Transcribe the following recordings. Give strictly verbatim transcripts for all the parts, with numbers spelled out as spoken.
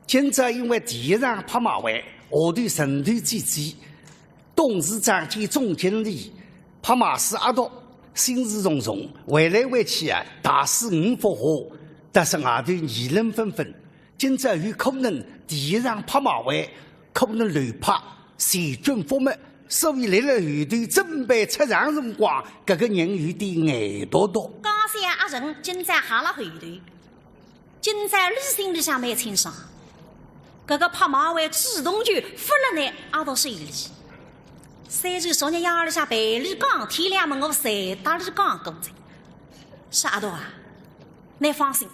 今朝因为第一场拍卖会，下头人头济济，董事长兼总经理、拍卖师阿独，心事重重，回来回去啊，大书五幅画，但是外头议论纷纷。今朝有可能第一场拍卖会，可能流拍，钱捐覆没，所以来了后头准备出场辰光，搿个人有点眼独独。家小阿成今朝还辣后头， 今朝俚心里向蛮清爽，搿个拍卖会主动权勿勒拿阿独手里。虽然昨日夜里向陪俚讲，天亮么我侪搭俚讲过哉。是阿独啊，倷放心，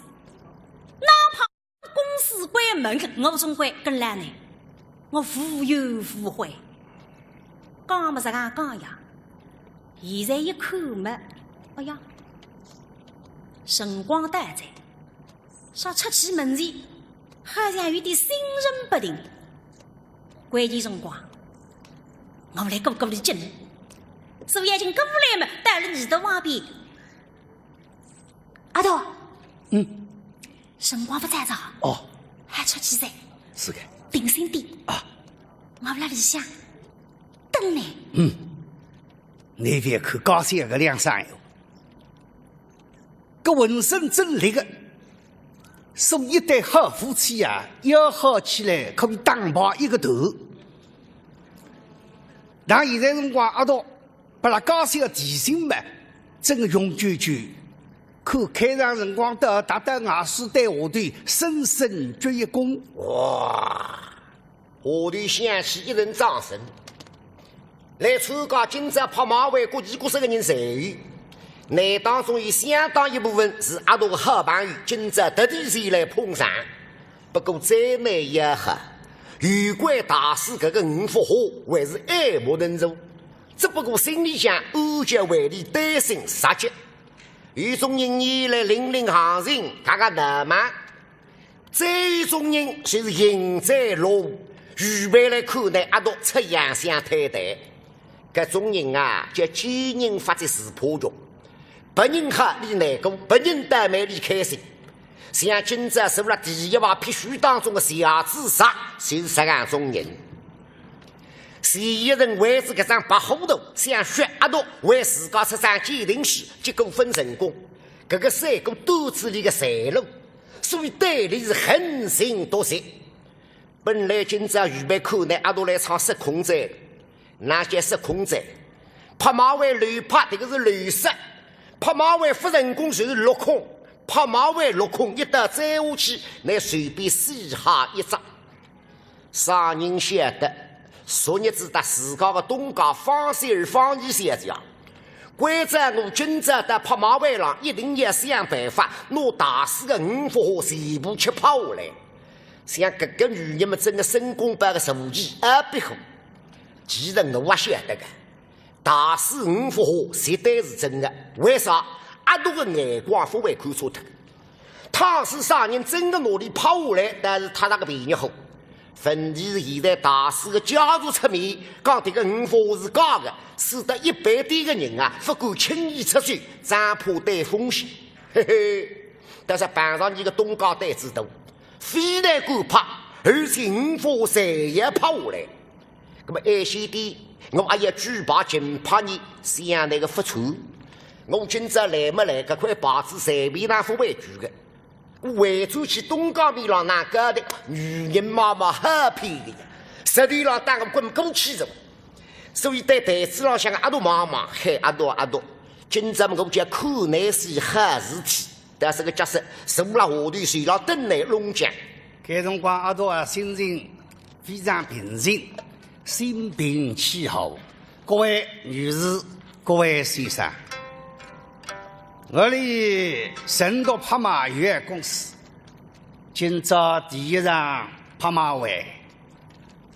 哪怕公司关门，我总归跟牢倷，我无怨无悔。讲么实梗讲呀，现在一看么，哎呀，辰光到哉。 煞出去门前，好像有点心神不定。关键辰光，我来过过俚劲，所以要紧过来么，到了耳朵旁边。阿独，嗯。辰光勿早哉，哦。还出去哉。是个。定心点。啊。我辣里向等倷。嗯。倷覅看家小个两声闲话， 搿浑身真力个，所以一对好夫妻啊，要好起来可以打平一个头。但现在辰光阿独，拨拉家小提醒么，真个雄赳赳，看开场辰光到，踏到外势对下头，深深鞠一躬。哇！ 下头响起一阵掌声。来参加今朝拍卖会各地各色个人侪有，乃当中有相当一部分是阿独个好朋友，今朝特地前来捧场。不过最难也好，有关大师搿个五幅画，还是爱莫能助。只不过心里向暗叫为俚担心着急。有种人呢来领领行情，看看闹猛。 再有种人就是幸灾乐祸，预备来看倷阿独出洋相退台。搿种人啊，叫见人发急事怕穷，别人好俚难过，别人倒霉俚开心。像今朝坐辣第一排批书当中个谢子石，就是实梗种人。前一人为仔搿张白虎图，想削阿独为自家出张鉴定书，结果勿成功。搿个三个肚子里个财路， 所以对俚是横行毒舌。本来今朝预备看倷阿独来唱失控哉，哪叫失控哉？拍卖会流拍，迭个是流失，拍卖会勿成功就是落空，拍卖会落空一道再下去，倷随便死下一只。 啥人晓得，昨日子搭自家个东家方仙儿方姨小姐啊，关照我今朝到拍卖会浪一定要想办法，拿大师个五幅画全部吃拍下来。像搿个女人么，真个申公豹个坐骑也比虎。其实我也晓得个， 大师五幅画绝对是真个，为啥？阿独个眼光勿会看错脱。倘使啥人真个拿俚拍下来，但是忒大个便宜货。问题是现在大师个家属出面，讲迭个五幅画是假个，使得一般点个人啊，勿敢轻易出手，生怕担风险。嘿嘿，但是碰上伲个东家胆子大，非但敢拍，而且五幅画侪要拍下来。 那么晏歇点，我还要举牌竞拍呢，想倷个勿错。我今朝来么来，搿块牌子随便哪勿会举个。我回转去东家面浪哪讲个，女人嘛嘛好骗个呀，实头浪当我滚过去哉。所以对台子浪向个阿独望望，嘿，阿独阿独，今朝么我叫看倷是好事体。 但是个角色坐辣下头，手浪等倷弄僵。搿辰光阿独啊，心情非常平静，心平气和。各位女士，各位先生，我伲成都拍卖有限公司今朝第一场拍卖会，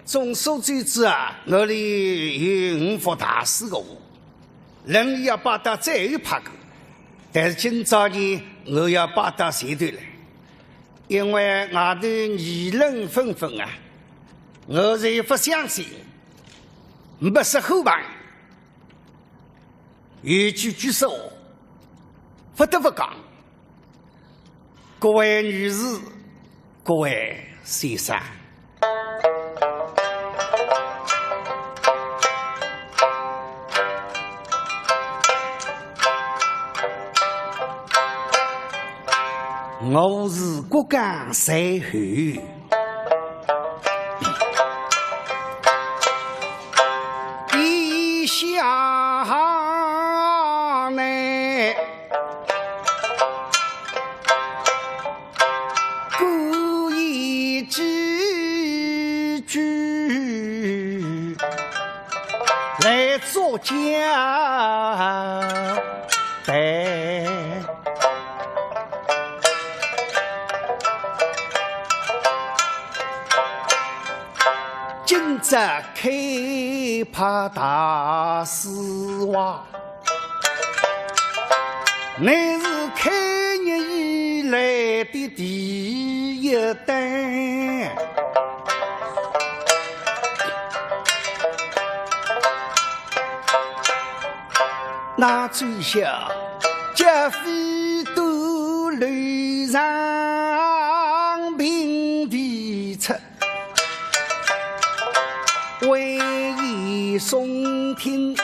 众所周知啊，我伲有五幅大师个画，人要摆到最后拍个，但是今朝呢，我要摆到前头来，因为外头议论纷纷啊，我是勿相信，没说后半。 有句句说话，勿得勿讲，各位女士，各位先生，我是郭刚随后。 以下呢，故意几句来作交代。 今朝开拍大书画，乃是开业以来的第一单。那最下，皆非都楼上平地出。 危言耸听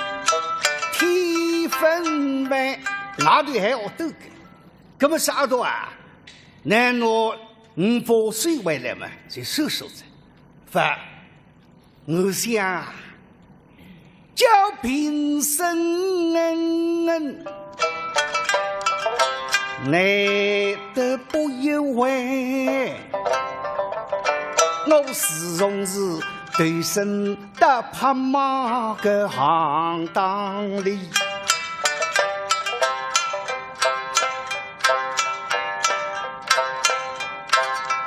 天分外。外头还要斗个。搿么是阿斗啊，难拿五百岁回来嘛，就收收哉。勿，我想啊，叫平生恩恩，难得不一回。 我自从是投身到拍卖个行当里，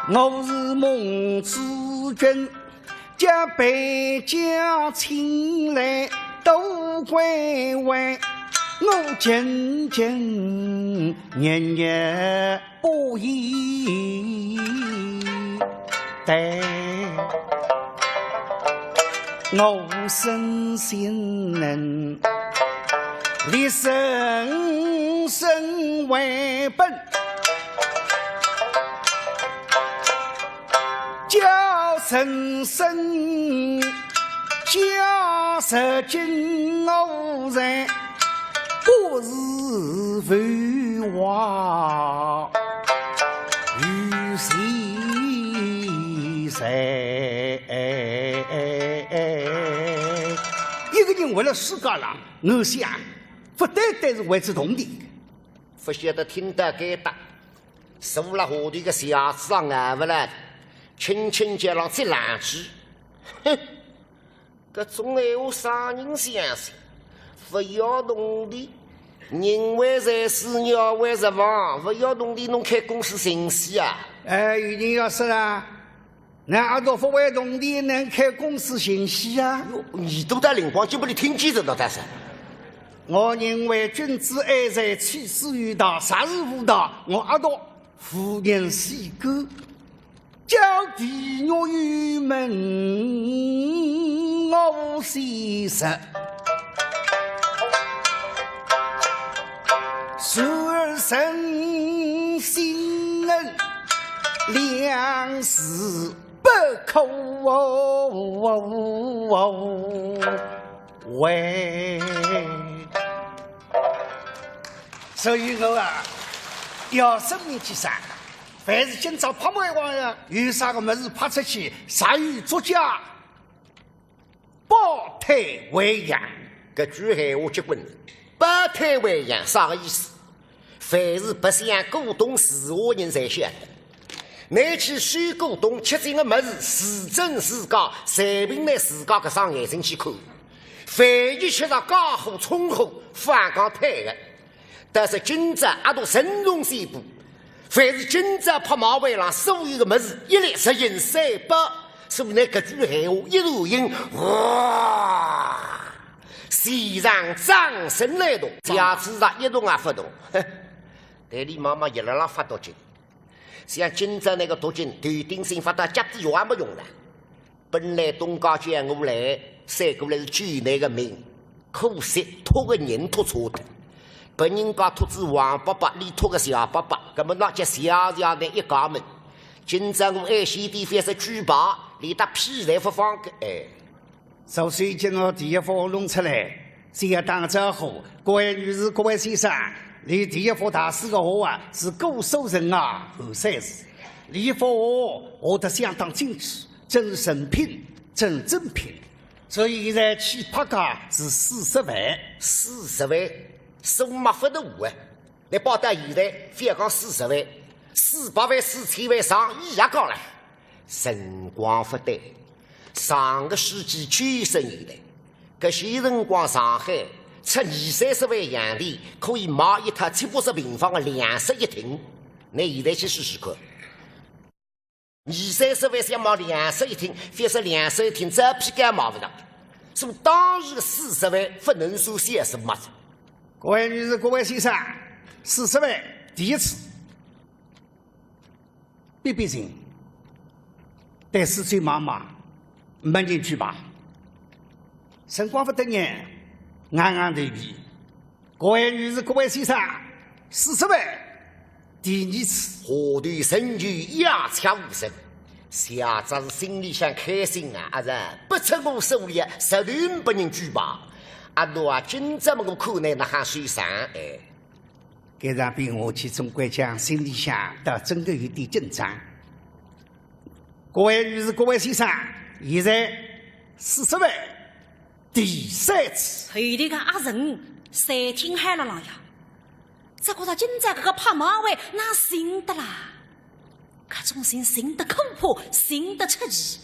我是蒙主君将陪嫁请来都归还，我仅仅年年 不易得，我身心能力生生为本，叫人生 假使今我在，不是浮华与谁谁。一个人为了世界浪，我想，勿单单是为仔铜钿。勿晓得听到该搭，坐辣下头个小子啊，硬勿来，轻轻叫浪接两句。哼！ 搿种闲话啥人相信？勿要铜钿，人为财死，鸟为食亡，勿要铜钿，侬开公司寻死啊？哎，有人要说啦，那阿斗勿为铜钿能开公司寻死啊？哟，耳朵搭灵光，就拨伊听见仔了，但是。我认为君子爱财，取之有道，杀之无道，我阿斗无人死过。 叫地狱幽门我先食，受人心恩，两世不可违。所以我啊，要声明几声， 凡是今朝拍卖会上有啥个物事拍出去，煞有作假，报退还阳。搿句闲话结棍了，报退还阳啥个意思？凡是白相古董字画人侪晓得，拿去收古董吃进个物事，是真是假，随凭拿自家搿双眼睛去看。万一吃着假货、冲货，勿讲退个。 但是今朝阿斗慎重宣布，凡是今朝拍卖会浪所有个物事，一律实行三包，所以呢，搿句闲话一传行，哇，全场掌声雷动，轿子上一动也勿动。哼，但李妈妈一辣辣发毒劲，像今朝那个毒劲，头顶心发到脚底也没用了。 本来东家叫我来，算过来是救倷个命，可惜托个人托错脱。别人家托仔王伯伯，俚托个谢伯伯，搿么那叫谢谢俚一家门。今朝我爱先帝反是举牌，连搭屁侪勿放个，哎。首先，今朝第一幅弄出来，先要打个招呼，各位女士、各位先生，俚第一幅题诗个话啊，是古书人啊，后三字。俚一幅画，画得相当精致，真是成品，真正品。所以现在起拍价是四十万。四十万，数目勿大啊。 倷摆到现在，覅讲四十万，四百万、四千万、上亿也讲了。辰光勿对，上个世纪九十年代，搿歇辰光上海出二三十万洋钿，可以买一套七八十平方个两室一厅。倷现在去试试看。 二三十万想买两室一厅，覅说两室一厅，照片也买勿着。所以当时个四十万勿能算小数目哉。各位女士、各位先生，四十万第一次，别别情，但是最妈妈没人举牌。辰光勿等人，硬硬头皮。 各位女士、各位先生，四十万第二次。花头神球，鸦雀无声。谢子心里向开心啊，阿是不出我所料，实头拨人举牌。阿奴啊，今朝么我看倷哪哼收场哎。搿场比下去，总归讲心里向倒真个有点紧张。各位女士、各位先生，现在四十万 第三次。后头个阿成侪听海了浪呀，只觉着今朝搿个拍卖会哪寻得啦？搿种寻寻得可怕，寻得出奇，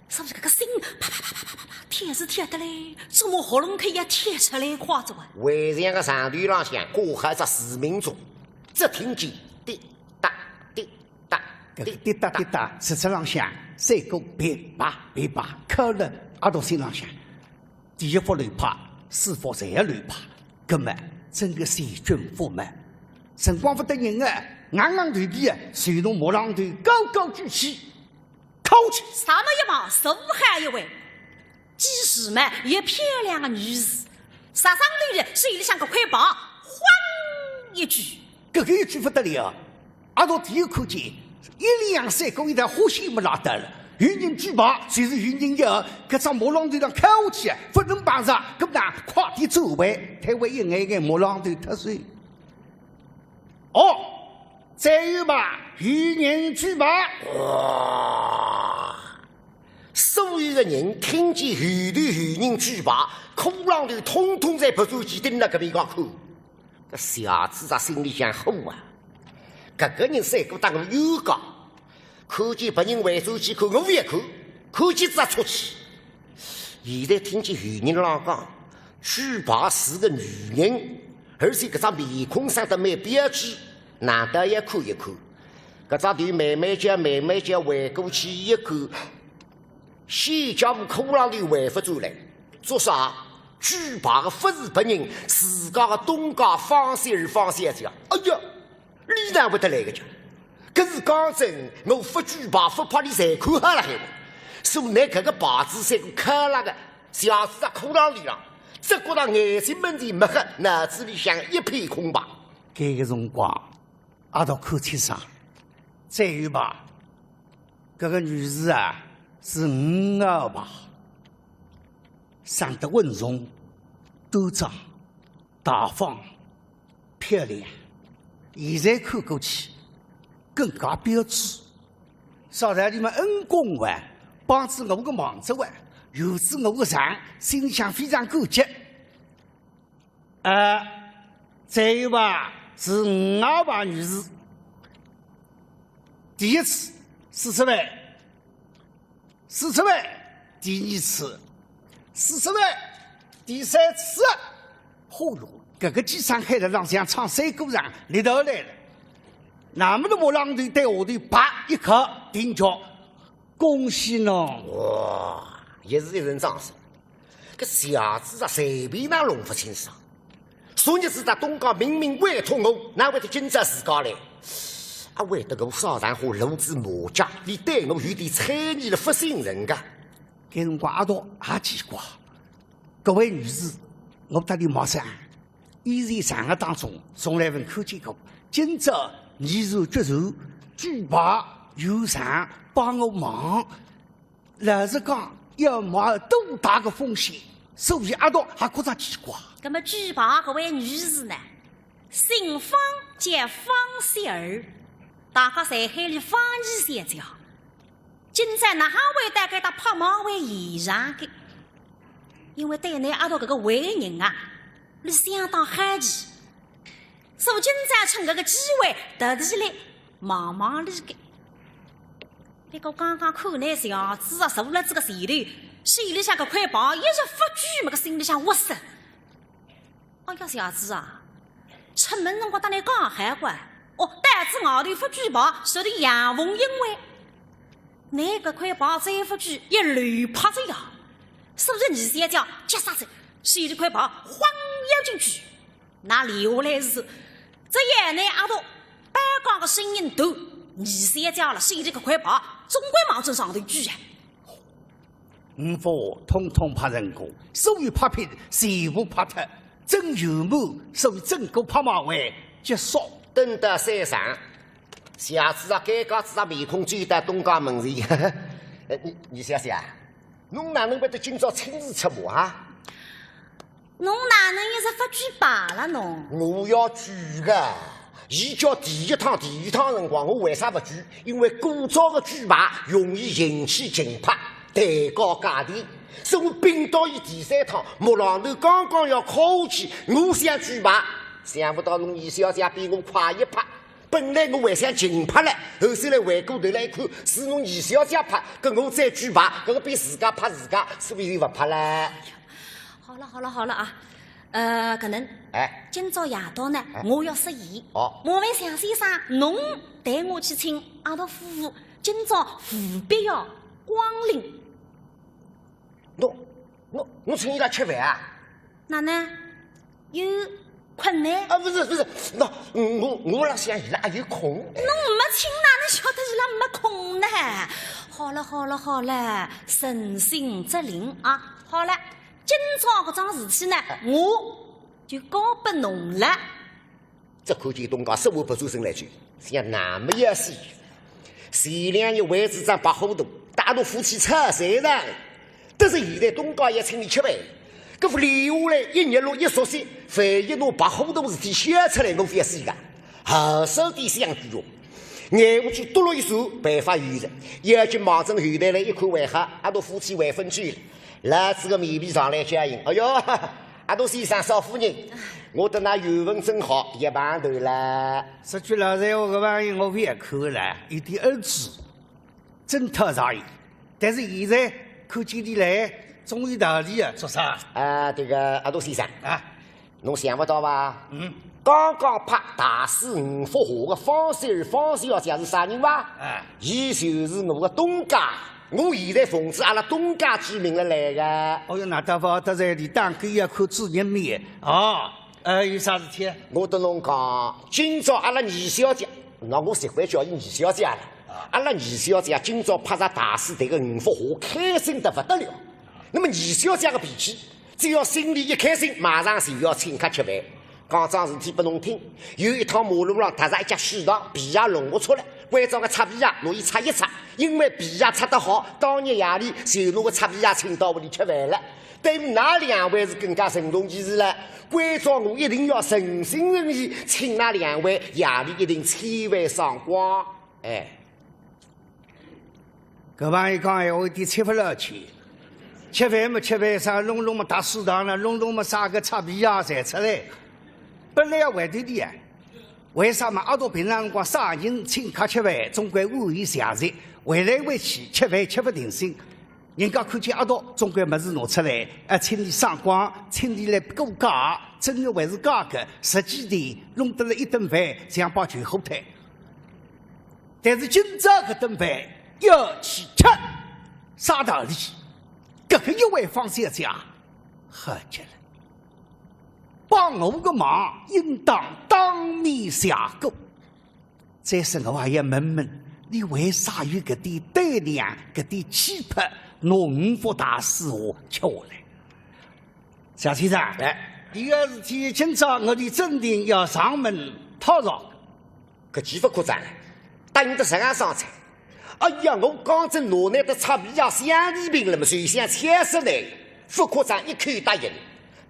所以搿个心啪啪啪啪啪啪啪，跳是跳得来，怎么喉咙口要跳出来快哉啊？围墙个上头浪向挂好只自鸣钟，只听见滴答滴答滴答。搿个滴答滴答，实质浪向赛过噼啪噼啪敲了阿道心浪向。 第一幅楼拍，四幅侪要楼拍，搿么真个是全部嘛。辰光勿等人啊，硬硬头皮啊，随从木榔头高高举起，敲起。啥么一毛，十五海一位，几时嘛，一漂亮个女士，啥上楼的，手里向个块牌，哐一举。 搿个一举勿得了，阿道第一看见，一两三个一道花线么拉到了，有人举牌，就是有人要，搿只木榔头浪敲下去，勿能碰着，搿么呢，快点走位，推位一眼眼木榔头脱手。哦，再有吧，有人举牌。哇！所有的人听见后头有人举牌，骷髅头统统侪别转去盯牢搿边讲看。 搿谢子才心里向火啊，搿个人赛过搭我冤家，看见别人围转去看，我也看，看见仔出气。现在听见有人浪讲，举牌是个女人，而且搿张面孔生得蛮标致，难道要看一看？搿只头慢慢叫，慢慢叫，围过去一看， 先叫我骷髅头围勿转来，做啥？举牌个勿是别人，自家个东家方仙儿方小姐。哎呀，俚哪会得来个介？搿是讲真，我勿举牌，勿怕俚侪看好了海么？所以拿搿个牌子赛过敲辣个谢子只骷髅头浪，只觉着眼睛门前没黑，脑子里向一片空白。搿个辰光， 阿道看清爽，再有吧，搿个女士啊，是女儿吧，生得稳重、端庄、大方、漂亮。现在看过去，更加标致。啥道理嘛，恩公啊，帮仔我个忙哉啊，有仔我个场，心里向非常感激。 呃，再有吧，是五号牌女士。第一次，四十万，四十万，第二次，四十万，第三次。嚯哟，搿个几场海了浪向唱山歌上力道来了。那么的木榔头对下头啪一敲，定叫恭喜侬。哇，也是一阵掌声。 搿谢子啊，随便哪弄勿清爽。昨日子在东家明明委托我，哪会得今朝自家来？啊，会得我啥场化露仔马脚，俚对我有点猜疑了，勿信任个。搿辰光阿道也奇怪，搿位女士，我搭俚陌生，以前场合当中从来勿看见过。今朝你是决斗，举牌有场帮我忙，老实讲，要冒多大个风险，所以阿独还觉着奇怪。那么举牌搿位女士呢，姓方，叫方雪儿，大家侪喊俚方二小姐。今朝哪哈会得该搭拍卖会现场个？因为对俚阿独搿个为人啊，俚相当好奇。 所以今朝趁搿个机会，特地来望望俚个。不过刚刚看呢，小子啊，坐辣仔个前头，手里向搿块牌一直勿举，么个心里向窝塞。哎呀，小子啊，出门辰光搭倷讲好个，哦，到仔外头勿举牌，说是阳奉阴违。倷搿块牌再勿举，一漏拍仔呀。所以二小姐急煞仔，手里块牌晃要紧举。 那留下来是，只要拿阿独包讲个声音大，二小姐了，手里搿块牌，总归望准上头举啊。五副通通拍成功，所有拍品全部拍脱，真圆满，所以整个拍卖会结束。等到散场，小子啊，尴尬仔啊，面孔转到东家门前。呃，二，二小姐啊，侬哪能会得今朝亲自出马啊？ 侬哪能一直勿举牌了侬？我要举个。伊叫第一趟，第一趟辰光，我为啥勿举？因为过早个举牌容易引起竞拍，抬高价钿。所以我屏到伊第三趟，木榔头刚刚要敲下去，我想举牌，想勿到侬二小姐比我快一拍。本来我还想竞拍了，后首来回过头来一看，是侬二小姐拍，搿我再举牌，搿个比自家拍自家，是勿是勿拍了？ 好了好了好了啊，呃，搿能，哎。今朝夜到呢，哎。我要设宴。哦。麻烦向先生，侬带我去请阿独夫妇，今朝务必要光临。侬，侬，侬请伊拉吃饭啊？哪能？有困难？啊，勿是勿是，喏，我，我辣想伊拉阿有空。侬没请，哪能晓得伊拉没空呢？好了好了好了，诚心则灵啊。好了， 今朝搿桩事体呢，我就交拨侬了。只看见东家说话勿转身来句，像那么要死。前两日会子张白虎头，带阿独夫妻吵散了，但是现在东家要请伊吃饭，搿副留下来一日落一熟悉，万一拿白虎头事体晓出来，我覅死个。 好手点相助哦。眼下去嘟噜一声，办法有了。要紧望准后台来一看，还好，阿独夫妻还朆去了。老子个面皮上来交应，哎哟，阿独先生、少夫人，我搭㑚缘分真好，一碰头了。说句老实闲话，搿朋友我勿要看了，有点儿子。 真讨厌伊。但是现在看见伊来，总有道理啊，做啥？啊，这个阿独先生，啊。侬想勿到吧？嗯。刚刚拍大师五幅画个方雪儿方小姐是啥人伐？啊。伊就是我个东家，我现在奉仔阿拉东家之名了来个。哦哟，那倒勿好得罪，俚当个要看主人面啊。 呃，有啥事体？我搭侬讲，今朝阿拉二小姐，那我习惯叫伊二小姐了。阿拉二小姐今朝拍着大师迭个五幅画，开心得勿得了。那么二小姐个脾气，只要心里一开心，马上就要请客吃饭。讲桩事体拨侬听，有一趟马路浪踏着一家水塘，皮鞋弄勿出来，关照个擦皮鞋，拿伊擦一擦，因为皮鞋擦得好，当日夜里就拿个擦皮鞋请到屋里吃饭了。 对㑚两位是更加慎重其事了。关照我一定要诚心诚意，请㑚两位夜里一定千万赏光。哎。搿朋友讲闲话有点吃勿落去。吃饭么吃饭，啥弄弄么踏水塘了，弄弄么啥个擦皮鞋侪出来。本来要回头的呀，为啥嘛？阿独平常辰光啥人请客吃饭，总归晚一些些，回来回去吃饭吃勿定心。 人家看见阿独，总归物事拿出来，哎，请伊赏光，请伊来过价，真个还是假个，实际的弄得了一顿饭，像把全火腿。但是今朝搿顿饭要去吃，啥道理？搿个一位方小姐啊，好极了。帮我个忙，应当当面谢过。 再说我还要问问，你为啥有搿点胆量，搿点气魄，拿五幅大师画吃下来？夏先生，哎。第二事体，今朝我的正定要上门讨饶。搿句勿夸张，答应得实梗爽脆。哎呀，我讲真，拿侬搭擦皮鞋相提并论嘛，就像切死呢。勿夸张，一口答应。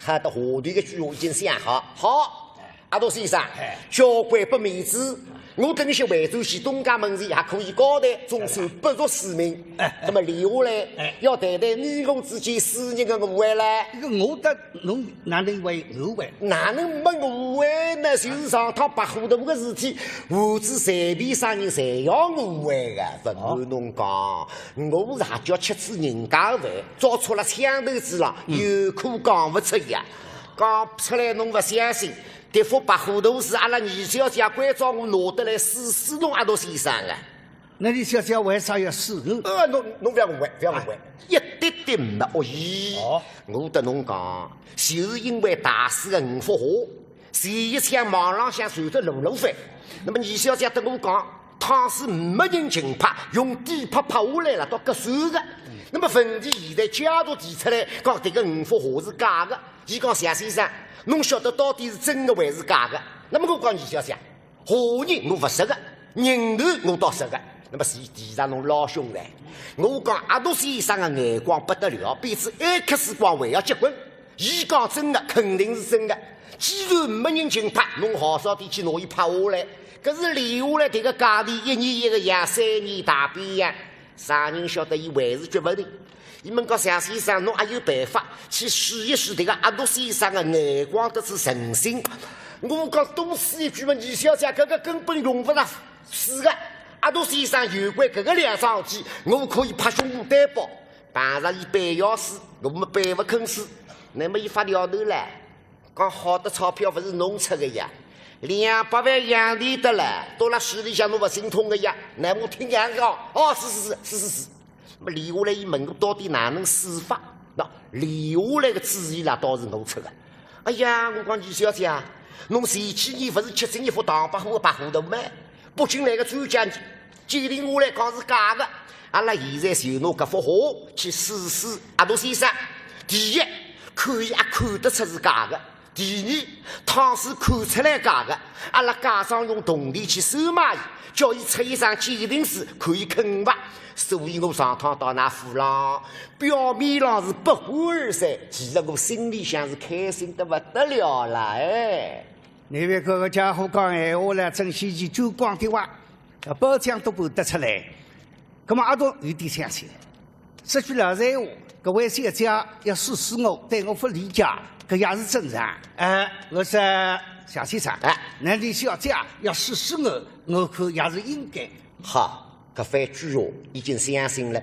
好的，下头一句话已经想好。好，阿独先生，哎。交关拨面子，我等歇回转去东家门前还可以交代，总算不辱使命。哎，哎。那么留下来，哎。要谈谈你我之间私人的误会了。搿个我搭侬哪能会误会？哪能没误会呢？就是上趟白虎头个事体，我知随便啥人侪要误会个。勿瞒侬讲，我是还叫吃仔人家个饭，遭错了枪头子了，嗯。有苦讲勿出呀。讲出来侬勿相信，迭幅白虎图是阿拉二小姐关照我拿得来试试侬阿独先生个。 那二小姐为啥要试我？呃，侬，侬勿要误会，勿要误会，哎。一点点没恶意。哦。我搭侬讲，就是因为大师个五幅画，前一枪网浪向传得路路翻。那么二小姐搭我讲，倘使没人近拍，用底拍拍下来了，倒合算个。那么问题现在假如提出来，讲迭个五幅画是假个，伊讲谢先生，侬晓得到底是真个还是假个？那么我讲二小姐， 画人我勿识个，人头我倒识个，那么是伊提着侬老凶唻。我讲阿独先生个眼光不得了，比之X光还要结棍。伊讲真个，肯定是真个。既然没人近拍，侬好早点去拿伊拍下来。搿是留下来迭个价钿，一年一个样，三年大变样，啥人晓得伊还是决勿定。 伊问讲谢先生，侬阿有办法去试一试迭个阿独先生个眼光搭仔诚信？我讲多此一举嘛，二小姐，搿个根本用勿着试个。阿独先生有关搿个两桩事体，我可以拍胸脯担保。碰着伊板要死，我么板勿肯死，那么伊发条头唻。 讲好的钞票勿是侬出个呀，两百万洋钿得了，到了市里向侬勿心痛个呀？那我听伊讲，哦，是是是是是是。那么留下来伊问我到底哪能试法？那留下来个主意啦，倒是我出个。哎呀，我讲二小姐啊，侬前几年勿是吃仔一幅唐伯虎个白虎图吗？北京来个专家 鉴定下来讲是假个。阿拉现在就拿搿幅画去试试阿独先生。第一，看伊阿看得出是假个。第二，倘使看出来假个，阿拉假装用铜钿去收买伊，叫伊出一张鉴定书，看伊肯勿。所以我上趟到㑚府浪，表面浪是不欢而散，其实我心里向是开心得勿得了啦，哎。 侬别看搿家伙讲闲话了，真稀奇，就光听话，呃，包浆都搬得出来。葛末阿独有点相信。说句老实闲话，搿位小姐要试试我，对我勿理解，搿也是正常。哎，我说，谢先生，哎。那你小姐要试试我，我看也是应该。好，搿番句闲话已经相信了。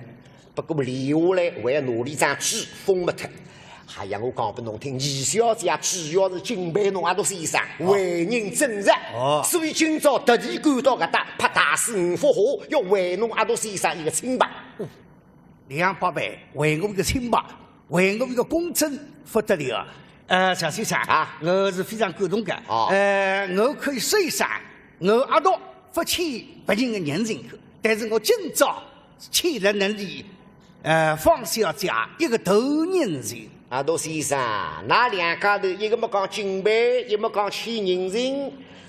不过留下来还要拿俚张纸封勿脱。哎呀，我讲拨侬听，二小姐主要是敬佩侬阿独先生，哦。为人正直，哦。所以今朝特地赶到搿搭拍大师五幅画，要还侬阿独先生一个清白。哦，两百万还我一个清白，还我一个公正，勿得了。呃，谢先生，啊。我是非常感动个。哦。呃，我可以说一声，我阿独勿欠别人个人情个，但是我今朝 欠了侬俚，呃，方小姐一个大人情。阿独先生，㑚两家头一个么讲敬佩，一个么讲欠人情，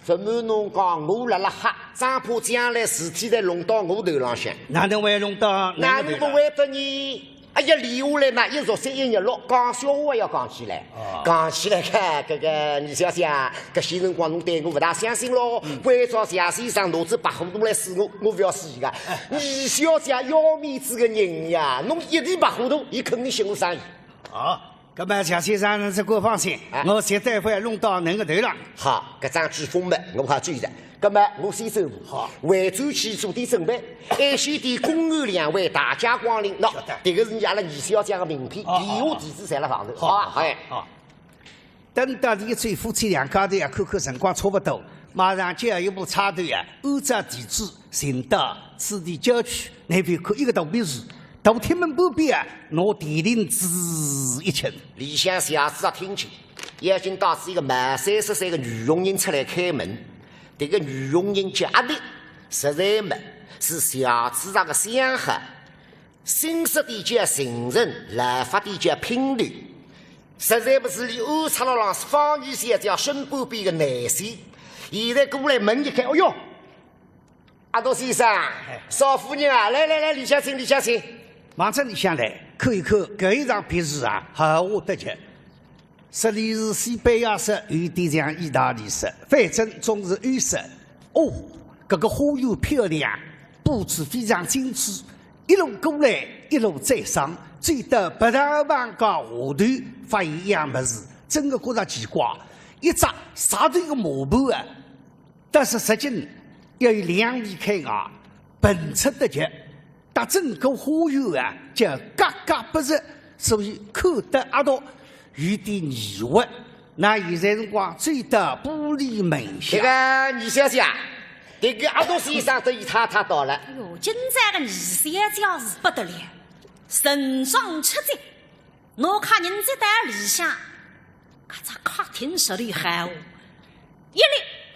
勿瞒侬讲，我辣辣吓，生怕将来事体再弄到我头浪向。哪能会弄到㑚头浪？哪能勿会得呢？哎呀，留下来呢，一坐三一日落，讲笑话要讲起来。哦。讲起来，搿个二小姐啊， 搿歇辰光侬对我勿大相信咯，嗯。关照谢先生拿仔白虎图来试我，我勿要死个。二小姐要面子个人呀，侬一提白虎图，伊肯定寻我生意。好，葛末谢先生侬只管放心，哎。我绝对勿会弄到侬个头浪。好，搿张纸封么，我好转了。葛末我先走步，好。回转去做点准备，晏歇点公安两位大驾光临，喏，晓得。迭个是阿拉二小姐个名片，哦，电话地址侪辣房头，好，好伐？好，哎。好。 等到俚一走，夫妻两家头呀，看看辰光差勿多，马上叫一部差头呀，按照地址寻到此地郊区，那边看一个大别墅，大厅门旁边啊，拿电铃子一揿。里向谢子啊听见，已经带仔一个毛三十岁个女佣人出来开门。迭个女佣人叫阿丽，实在么，是谢子啊个相好。 新式点叫情人，老法点叫姘头。实在勿是俚安插了郎是方二小姐身边个男婿，现在过来门一开，哎哟，阿道先生，少夫人啊，来来来，里向请，里向请。望仔里向来，看一看，搿一幢别墅啊，豪华得极。说俚是西班牙式，有点像意大利式，反正总是欧式。哦，搿个花园漂亮，布置非常精致，一路过来，一路赞赏，走到白糖房间下头，发现一样物事，真个觉着奇怪，一只石头个磨盘啊，但是直径要有两米开外，笨拙得极，搭整个花园啊，叫格格不入，所以看得阿道有点疑惑。那现在辰光走到玻璃门下，搿个二小姐，搿个阿道先生搭伊太太到了。哎哟，今朝个二小姐是不得了，盛装出席，拿客人接到里向，搿只客厅实头好，一立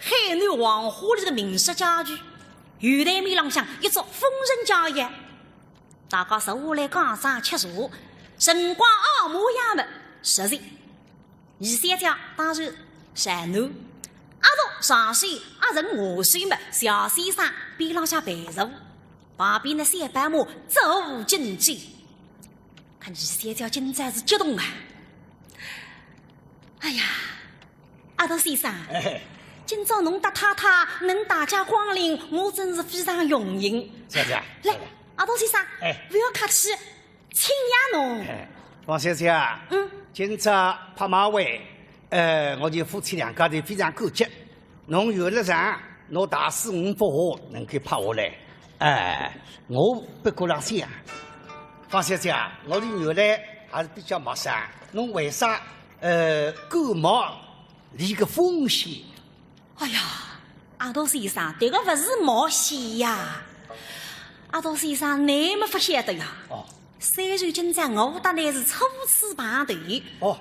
海南黄花梨个名式家具，有台面浪向一只疯人家宴，大家坐下来讲茶吃茶，辰光啊，模样么，实在。二小姐当然上头，阿道上手，阿成下手么，谢先生边浪向陪坐，旁边个小白马走近去。看二小姐今朝是激动啊！哎呀，阿道先生，哎。今朝侬搭太太能大驾光临，我真是非常荣幸。谢谢，来，谢谢。阿道先生，哎。勿要客气，请呀侬。哎，方小姐啊，嗯。今朝拍卖会，呃，我伲夫妻两家头非常感激。侬原来上，拿大师五幅画能够拍下来，哎，我不过浪想，方小姐啊，我伲原来还是比较陌生，侬为啥，呃，敢冒搿个风险？哎呀，阿道先生，迭个勿是冒险呀。阿道先生，侬么勿晓得呀。哦。虽然今朝我搭侬是初次碰头，哦。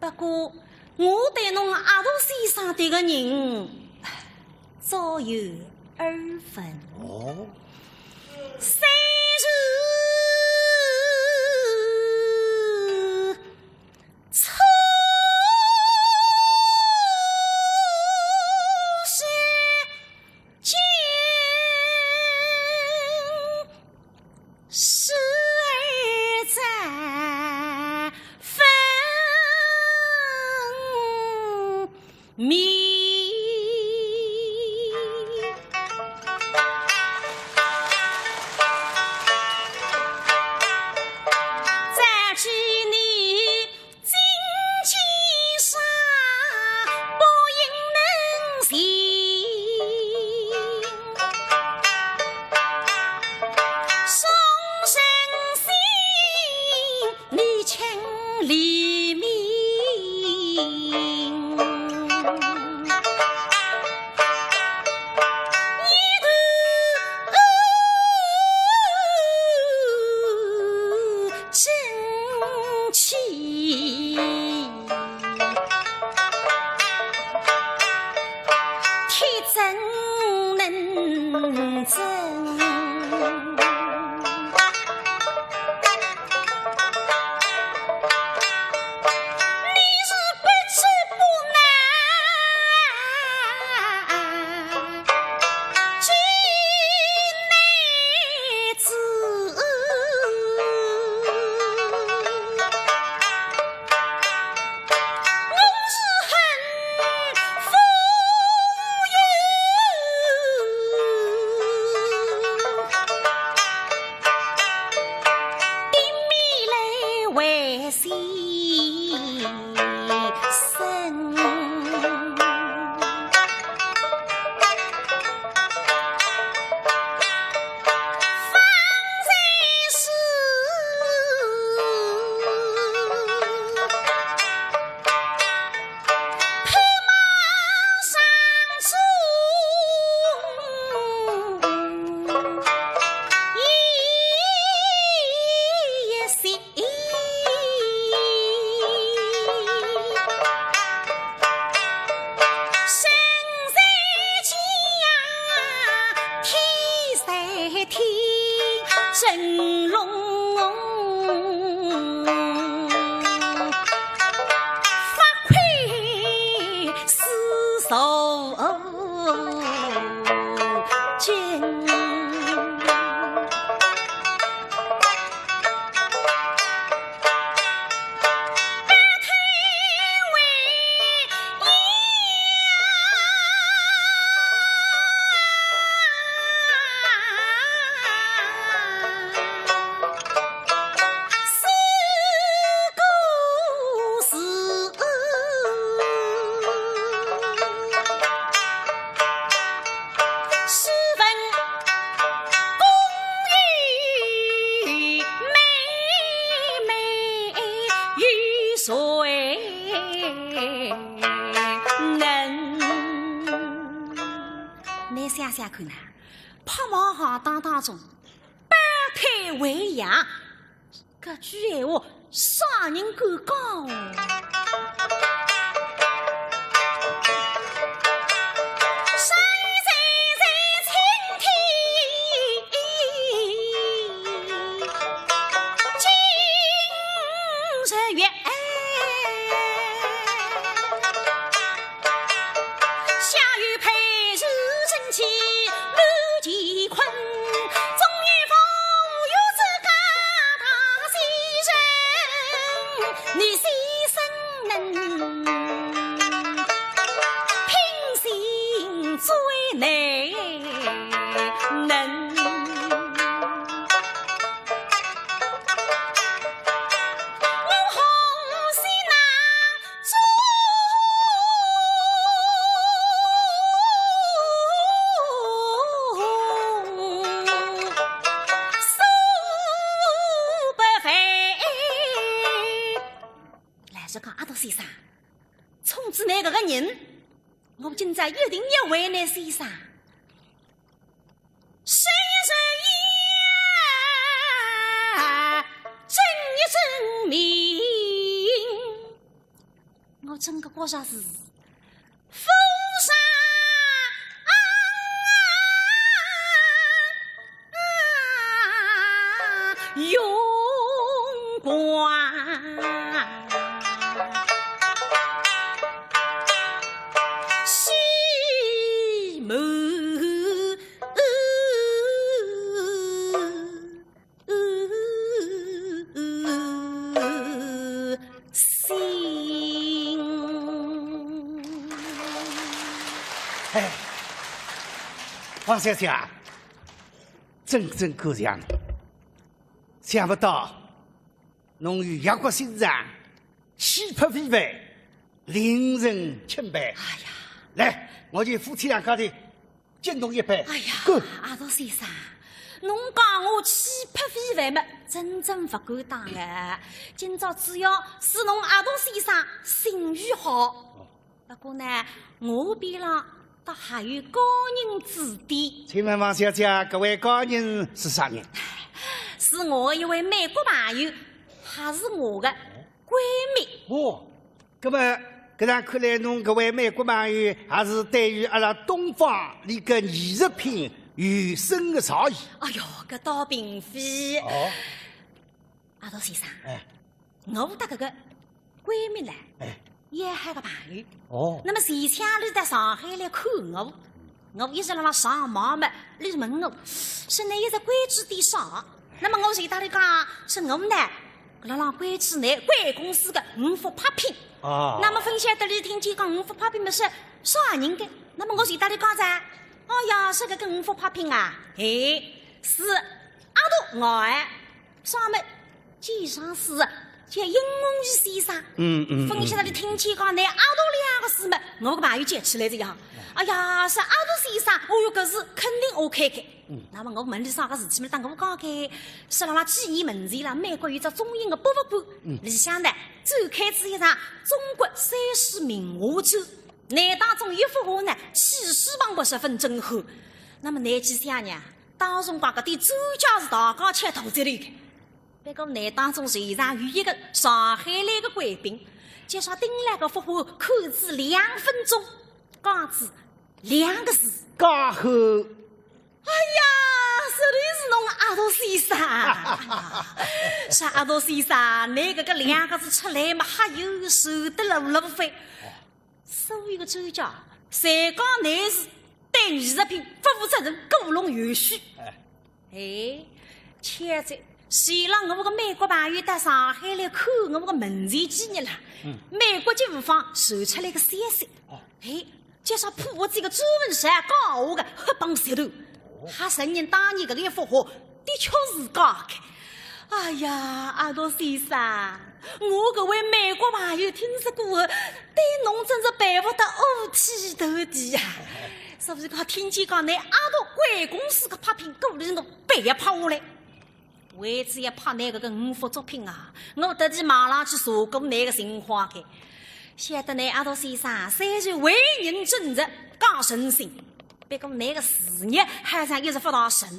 不过我对侬阿道先生迭个人早有耳闻。哦。虽然 初识今，是而再分明。 你请黎明。道经。倷想想看呐，拍卖行当当中， 百退为爷，搿句闲话啥人敢讲哦？山水在青天，今日月。 下有佩玉珍器满乾坤，中有凤玉之家大仙人，你先生能品行最难能。 老实讲，阿独先生，冲仔倷搿个人，我今朝一定要为难先生。 伸一伸冤，正一正名。我真个觉着是夫人啊，荣光。 喜满心。哎，王小姐啊，真正感谢倷，想不到 侬有异国心肠，气魄非凡，令人钦佩。哎呀，来，我就夫妻两家头敬侬一杯。哎呀，干！阿独先生，侬讲我气魄非凡嘛，真正勿敢当哎。今朝主要是侬阿独先生信誉好。 不过呢，我边浪倒还有高人指点。请问王小姐，搿位高人是啥人？是我一位美国朋友，还是我的闺蜜。哦，那么搿样看来，侬搿位美国朋友还是对于阿拉东方俚个艺术品有深个造诣。哎哟，搿倒并非。哦。阿独先生，哎。 我搭搿个闺蜜呢，哎。也还个朋友。哦。那么前腔俚到上海来看我，我一直辣辣上网嘛，俚问我，说倷一直关注点啥？那么我就搭俚讲，说我呢，辣辣关注倷贵公司个五福牌品。啊。那么分析得俚听见讲五福牌品么是啥人个？那么我就搭俚讲噻，哦呀，是搿个五福牌品啊，哎，是阿独我哎。 上面几张是叫殷红雨先生。嗯，嗯，嗯。分析得俚听见讲倷阿独两个字么，我个朋友接起来哉呀。哎呀，是阿独先生，哦哟，搿是肯定OK个。嗯。那么我问俚啥个事体么，搭我讲个，是辣辣几年门前啦，美国有只中印个博物馆，嗯。里向呢，展开仔一场中国三世名画展，那当中一幅画呢，气势磅礴，十分震撼。那么倷去想呢， 当辰光搿点展架是大家吃大嘴头个。不过呢，当中现场有一个上海来个贵宾，就说盯牢搿幅画看仔两分钟，讲仔两个字。介好。哎呀，实在是侬阿独先生。是阿独先生，倷搿个两个字出来嘛，还有受得了了勿费。 所有个展架谁讲倷是对艺术品不负责任，故弄玄虚。哎，哎，现在，谁让我个美国朋友到上海来看我个门前纪念了？嗯。美国警方传出来个消息。哦。哎，介绍普华这个朱文山讲我个黑帮势头，哦。还承认当年搿个一幅画的确是假的。 哎呀，阿道先生，我搿位美国朋友听说过后，对侬真是佩服得五体投地呀。所以讲，听见讲拿阿道贵公司个拍品鼓励我别拍下来，为仔要拍拿搿个五幅作品啊，我特地网浪去查过拿个情况个。晓得拿阿道先生虽然为人正直，讲诚信，不过拿个事业好像一直勿大顺。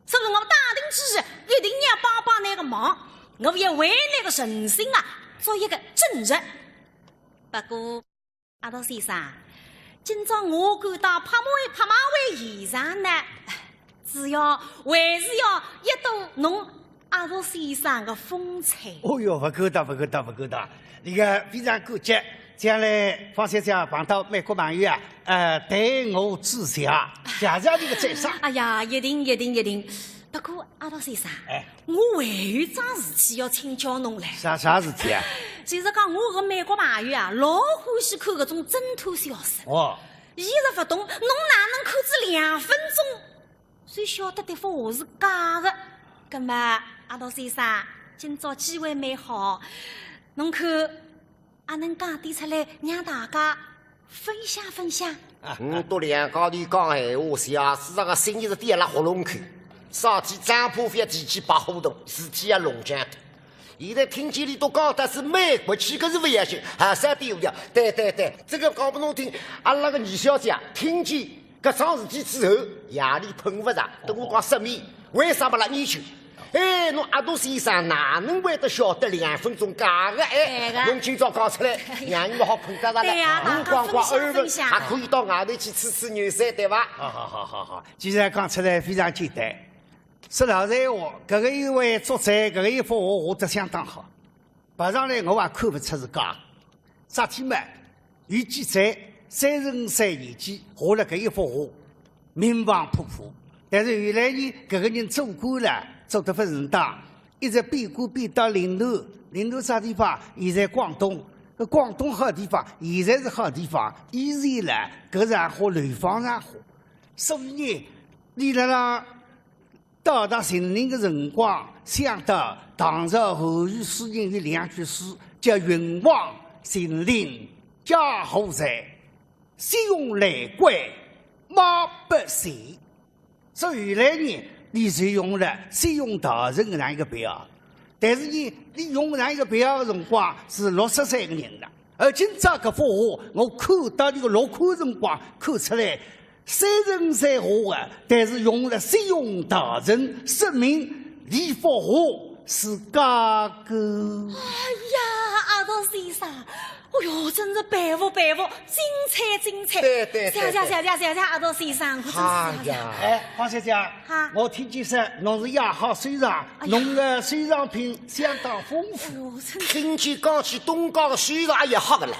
所以我打定主意，一定要帮帮拿个忙，我要为拿个诚信啊，做一个正人。不过，阿道先生，今朝我敢到拍卖，拍卖会现场呢，主要还是要一睹侬阿道先生个风采。哦哟，勿敢当，勿敢当，勿敢当。 搿个非常感激，将来方小姐碰到美国朋友啊，呃，代我致谢，谢谢你个赞赏。哎呀，一定，一定，一定。不过，阿道先生，哎。我还有桩事体要请教侬嘞。啥，啥事体啊？就是讲我个美国朋友啊，老欢喜看搿种侦探小说。哦。伊是勿懂，侬哪能看仔两分钟 就晓得迭幅画是假的。葛末，阿道先生，今朝机会蛮好，侬看，阿能讲点出来，让大家分享分享？嗯，到两家头讲闲话，谢师长个心一直点辣喉咙口，啥体张破飞提起白虎洞，事体也弄僵脱。现在听见伊都讲得是美国去，搿是勿要紧，还是要点下调。对对对，这个讲拨侬听，阿拉个二小姐啊，听见 搿桩事体之后，夜里困勿着，对我讲说明，为啥么啦？你去。哎，侬阿道先生哪能会得晓得两分钟假个？哎，对个。侬今朝讲出来，让伊们好困得着了。对呀，侬光光耳闻，大家分享分享。还可以到外头去吹吹牛噻，对伐？好好好好好，既然讲出来非常简单，说老实闲话，搿个一位作者，搿个一幅画画得相当好，摆上来我也看勿出是假个。 啥体嘛？有记载，三十五岁年纪画了搿一幅画，名望普普。但是后来呢，搿个人做官了，做得勿正当，一直变官变到岭南，岭南啥地方？现在广东。搿广东好地方，现在是好地方，以前了，搿是好楼房上好。所以呢，伊辣辣 到达秦岭的辰光，想到唐朝韩愈诗人有两句诗，叫“云往秦岭皆何在，西用来归马不前”。所以后来呢，伊就用了西用道人搿样一个别号。但是呢，伊用搿样一个别号的辰光是六十岁个人了。而今朝搿幅画，我看到伊个落款辰光看出来， 虽然是画啊，但是用了西用道人，说明伊幅画是假个。哎呀，阿道先生，哦哟，真是佩服佩服，精彩精彩！对对对对。谢谢谢谢谢谢阿道先生，我真是谢谢。哎呀。哎，方小姐，哈。我听见说侬是爱好收藏，哎呀。侬的收藏品相当丰富。哎哟，真是。听见讲起东家的收藏也好个了。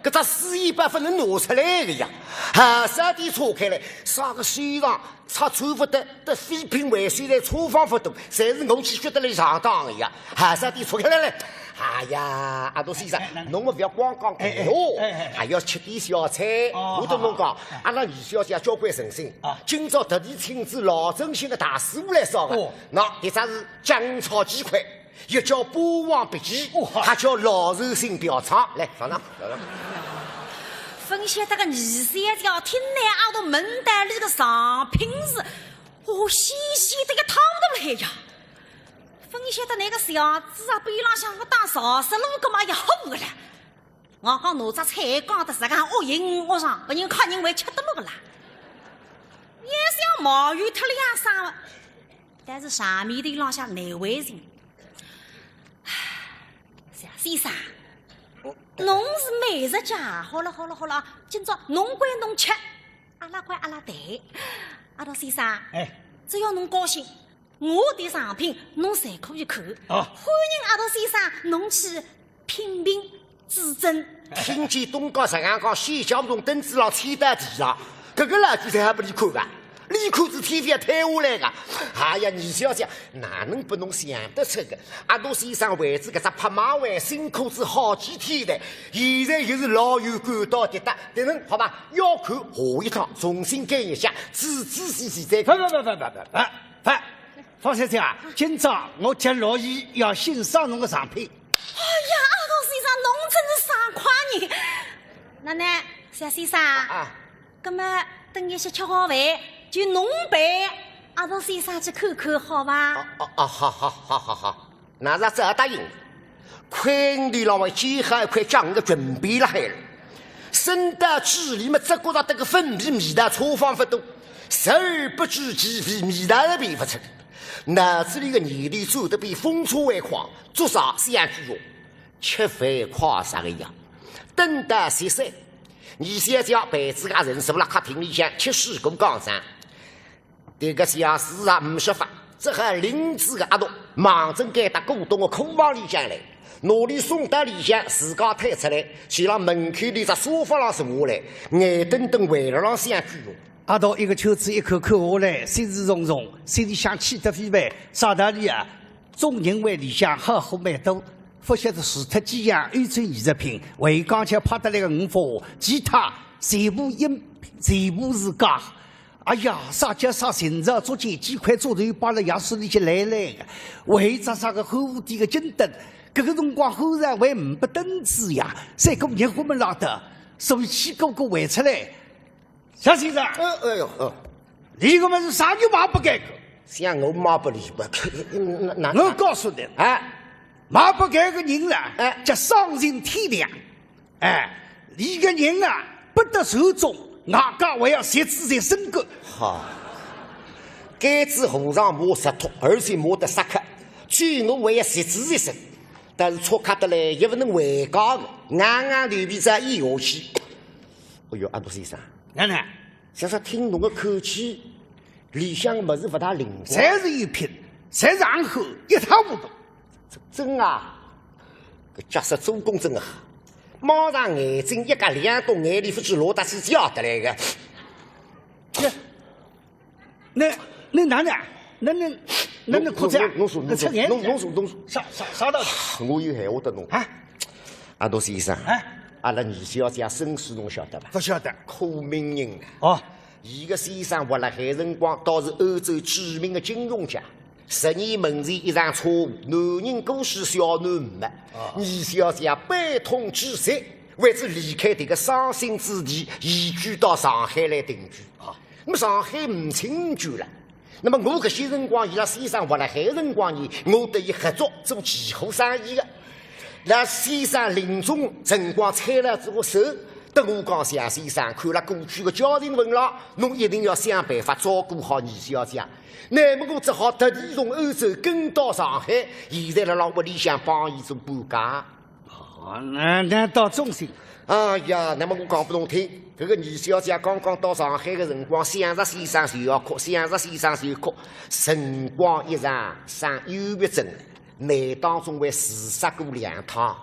搿只书一般勿能拿出来个呀。啊，啥地拆开来，啥个收藏拆穿勿得，得废品回收来，车房勿动，侪是我去晓得来上当个呀。啊，啥地拆开来嘞？哎呀，阿道先生，哎，哪能？侬么勿要光讲闲话，哎，哎，哎，哎。还要吃点小菜。哦，我对侬讲，好，好，好。阿拉二小姐交关诚心，啊。今朝特地请仔老正兴个大师傅来烧个。哦。喏，一只是酱炒鸡块， 一叫霸王别姬，哦，好。还叫老寿星吊床。来，上上，上上。勿晓得个二小姐听倷阿道门台里个藏品是，哦，稀奇得一塌糊涂了呀。勿晓得倷个小子啊，边浪向个打扫帚个嘛也好个了。我讲拿只菜讲得实梗恶形恶状，拨人客人会吃得落个啦。也想冒有脱两声了。 但是上面头浪向难为情。唉，谢先生，哦。侬是美食家，好了好了好了啊，今朝侬管侬吃，阿拉管阿拉谈。阿道先生，哎。只要侬高兴，我的藏品侬侪可以看。啊。欢迎阿道先生侬去品评指正。听见东家实梗讲，先叫侬凳子浪，先到地浪，搿个老鬼才还勿理看个，理看仔天勿要塌下来个。哎呀，二小姐，哪能拨侬想得出个？阿杜先生为仔搿只拍卖会辛苦仔好几天了，现在又是老远赶到的，等等，好吧，要看下一趟重新拣一下，仔仔细细再看。勿勿勿勿勿勿勿，方小姐啊，今朝我极乐意要欣赏侬个藏品。 哎呀，阿杜先生，侬真是爽快呢。哪能，谢先生，啊，葛么等歇歇吃好饭，就侬陪阿杜先生去看看，好伐？啊啊啊，好好好好好，那是只好答应。看伊拉为几好一块讲个准备了海了。身到这里么，只觉着搿个粉皮味道差仿勿多，食而不知其味，味道是辨勿出。脑子里个念头转得比风车还快，做啥想去用？ 吃饭快啥个呀？等到歇歇，二小姐陪仔个人坐辣客厅里向吃水果讲上。迭个谢先生啊，没说法，只好领仔个阿杜，望准该搭古董个库房里向来，拿伊送到里向，自家退出来，先辣门口里只沙发浪坐下来，眼瞪瞪围了浪想去用。阿杜一个圈子一口看下来，心事重重，心里想气得飞飞，啥道理啊？ 总认为里向好货蛮多，勿晓得除脱几样欧洲艺术品，还有刚才拍得来个五幅画，其他全部印，全部是假。哎呀，啥叫啥寻着足见几块足头摆辣夜市里去来来个，为着啥个好货店个金灯，搿个辰光后来还没灯子呀，再过热火么拉得，所以气鼓鼓回出来。 谢先生，哎，哎哟，哦。伊个物事啥人买拨该个？像我买拨伊个，哪，哪，我告诉侬，哎。买拨该个人啦，哎。叫丧尽天良。哎，伊个人啊，不得善终，外加还要十指在身个。好，该只和尚骂石头，而且骂得煞客，最后还要十指在身，但是错客得来也不能回家个，硬硬头皮再一下去。哎哟，阿杜先生，哪能？ 想想听侬个口气，里向个物事勿大灵光。侪是一品，侪是行货，一塌糊涂。真啊，搿假使做工真啊，马上眼睛一眨，两道眼泪勿知落得去叫得来个。呀，那，那哪能？那，那，那，那哭啥？侬，侬，侬说，侬说，搿出眼泪。侬，侬说，侬说。啥，啥，啥道理？我有闲话搭侬。啊？阿杜先生，哎。阿拉二小姐身世侬晓得伐？勿晓得。苦命人啊。哦。 伊个先生活辣海辰光，倒是欧洲著名个金融家。十年门前一场车祸，男人过世，小囡没。啊。二小姐悲痛至极，为仔离开迭个伤心之地，移居到上海来定居。啊。那么上海勿清远了。那么我搿歇辰光，伊拉先生活辣海辰光呢，我搭伊合作做期货生意个。 那先生临终辰光搀牢仔我手，搭我讲，谢先生，看了过去个交情份浪，侬一定要想办法照顾好二小姐。那么我只好特地从欧洲跟到上海，现在辣辣屋里向帮伊做搬家。哦，那，那倒忠心。哎呀，那么我讲拨侬听，搿个二小姐刚刚到上海个辰光，想着先生就要哭，想着先生就哭，辰光一长，生忧郁症了。 难当中还自杀过两趟。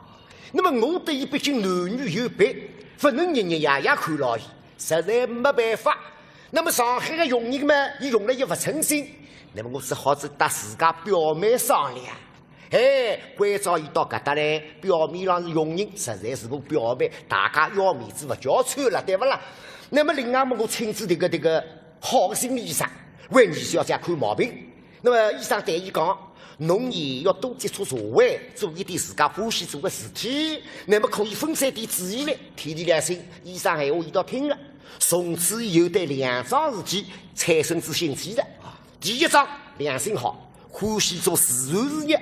那么我搭伊毕竟男女有别，勿能日日夜夜看牢伊，实在没办法。那么上海个佣人嘛，伊用了也勿称心。那么我只好是搭自家表妹商量。哎，关照伊到搿搭来，表面浪是佣人，实在是我表妹，大家要面子勿叫穿了，对勿啦？那么另外嘛，我请仔迭个，迭个好个心理医生，为二小姐看毛病。 那么医生对伊讲，侬也要多接触社会，做一点自家欢喜做个事体，那么可以分散点注意力，天地良心，医生闲话伊倒听了。从此以后对两桩事体产生仔兴趣了。第一桩，良心好，欢喜做慈善事业，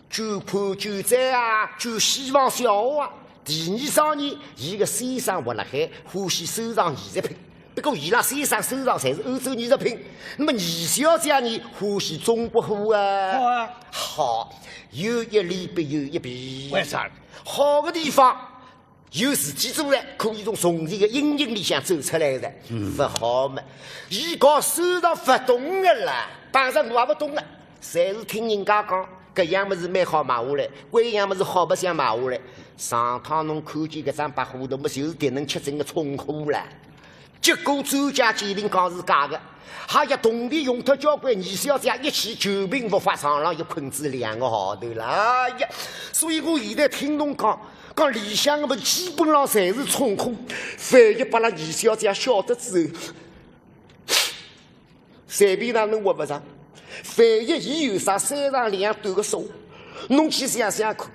捐款、捐赠啊，捐希望小学啊。第二桩呢，伊个先生活辣海，欢喜收藏艺术品。 不过伊拉先生收藏侪是欧洲艺术品，那么二小姐呢，欢喜中国货啊。好啊。好，有一利必有一弊。为啥？好个地方，有事体做了，可以从从前个阴影里向走出来个。嗯。勿好嘛，伊搞收藏勿懂个啦，碰着我也勿懂个。 侪是听人家讲，搿样物事蛮好买下来，搿样物事好白相买下来。上趟侬看见搿张白虎图么，就是迭能吃惊个冲虎了。结果专家鉴定讲是假个，还要铜钿用脱交关，二小姐一气久病复发，床浪一困仔两个号头了。哎呀，所以我现在听侬讲，讲里向个物事基本上侪是冲虎，万一拨拉二小姐晓得之后， 随便哪能活勿着。万一伊有啥三长两短个数，侬去想想看，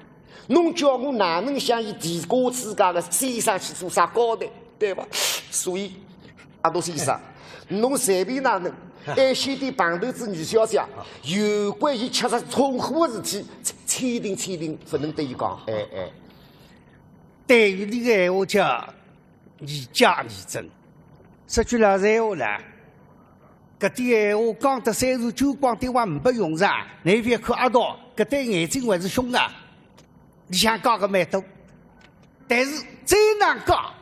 侬叫我哪能向伊提过自家个先生去做啥交代，对伐？所以，阿独先生，侬随便哪能，还是得碰头仔二小姐，有关伊吃着冲虎个事体，千千万万勿能对伊讲，哎，哎。对于伊个闲话叫 以假乱真。说句老实闲话啦，搿点闲话讲得虽然交关点还呒不用场，侬覅看阿独，搿对眼睛还是凶啊。里向讲个蛮多，但是再哪讲，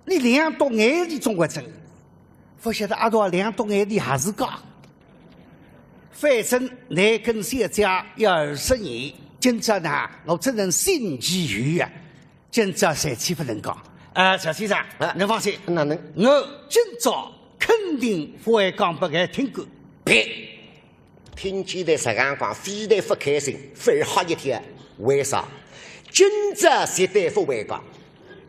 伊两只眼里总归真，勿晓得阿独两只眼里还是假。反正侬跟小姐要二十年，今朝呢，我只能信其有啊。 今朝随便勿能讲。呃，赵先生，啊，侬放心，哪能？我今朝肯定勿会讲拨伊听个。别，听见伊实梗讲，非但勿开心，反而吓一跳。为啥？今朝绝对勿会讲，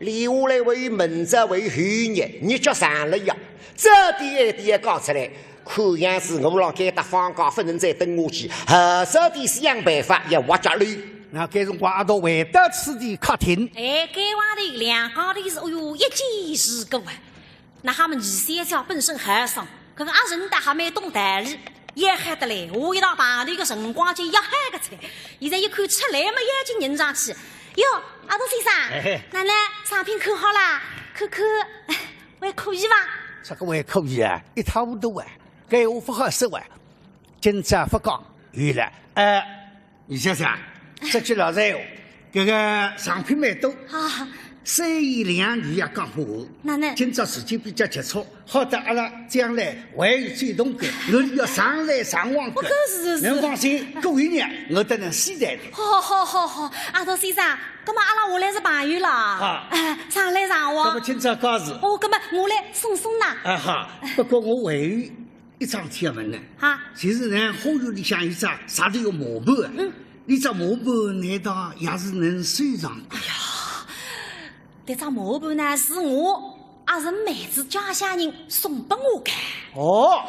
留下来还有明朝还有后日，日脚长了呀，早点晚点要讲出来。 看样子我辣该搭方家勿能再蹲下去，还是得想办法要挖角伊。那该辰光阿独回到此地客厅。哎，该外头两家头是，哎哟，一见如故啊。那哈么二小姐本身豪爽，搿个阿侄倒还蛮懂道理，也喊得来，我一道碰头个辰光就要喊个出来。现在一看出来么，眼睛认上去。哟，阿独先生，哎。哪能，藏品看好啦？看看，还可以伐？啥个还可以啊？一塌糊涂啊！ 该我勿好说啊，今朝勿讲，有了。呃，二小姐，说句老实闲话，搿个藏品蛮多，啊。三言两语也讲勿完。哪能？今朝时间比较急促，好得阿拉将来还有走动个，我要上来上往个。哦，搿是，是，是。侬放心，过一日我等侬先来个。好，好，好，好，阿独先生，葛末阿拉下来是朋友了。啊。哎，上来上往。葛末今朝告辞。哦，葛末我来送送㑚。啊，好，不过我还有 一桩事体要问呢。哈？就是呢，花园里向有只石头个磨盘啊，嗯。搿只磨盘难道也是侬收藏个？哎呀，搿只磨盘呢，是我阿侄妹子家乡人送拨我个。哦。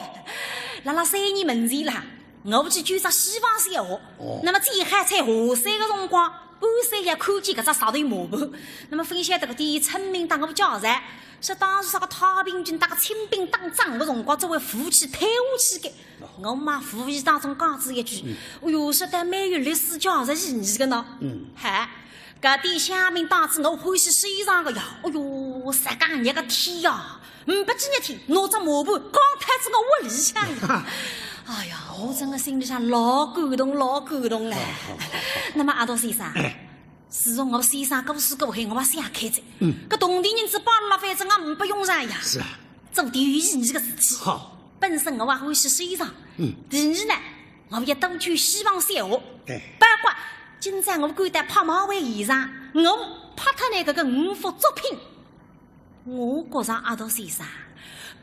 辣辣三年门前啦，我去救只西方小学，哦。那么正好在下山个辰光，半山腰看见搿只石头磨盘，那么勿晓得搿点村民搭我介绍， 说当时啥个太平军搭个清兵打仗个辰光，作为武器推下去个。我嘛无意当中讲仔一句，嗯。哎哟，说得蛮有历史价值意义个呢。嗯。嗨，搿点乡民当仔我欢喜收藏个呀。哎哟，实梗热个天呀，呒不几日天，拿只磨盘扛脱仔我屋里向呀。哎呀，我真个心里向老感动，老感动哎。好，好，好，好。那么阿独先生，哎。 自从我先生过世过后，我也想开仔。嗯。搿铜钿银子摆辣辣，反正也呒不用场呀。是啊。做点有意义个事体。好。本身我也欢喜收藏。嗯。第二呢，我也多去西方小学。对。包括今朝我赶到拍卖会现场，我拍脱了搿个五幅作品。 我觉着阿独先生，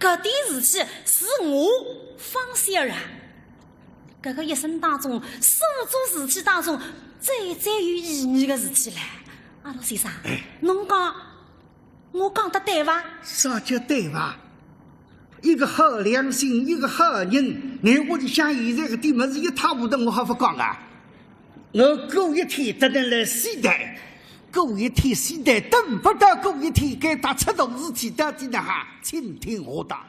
搿点事体是我方小二啊，搿个一生当中所做事体当中最最有意义个事体了。阿独先生，哎。侬讲，我讲得对伐？啥叫对伐？一个好良心，一个好人，侬屋里向现在搿点物事一塌糊涂，我好勿讲啊？ 我过一天得能来西单，过一天西单等勿到过一天，该搭出大事体到底哪哈？请听下档。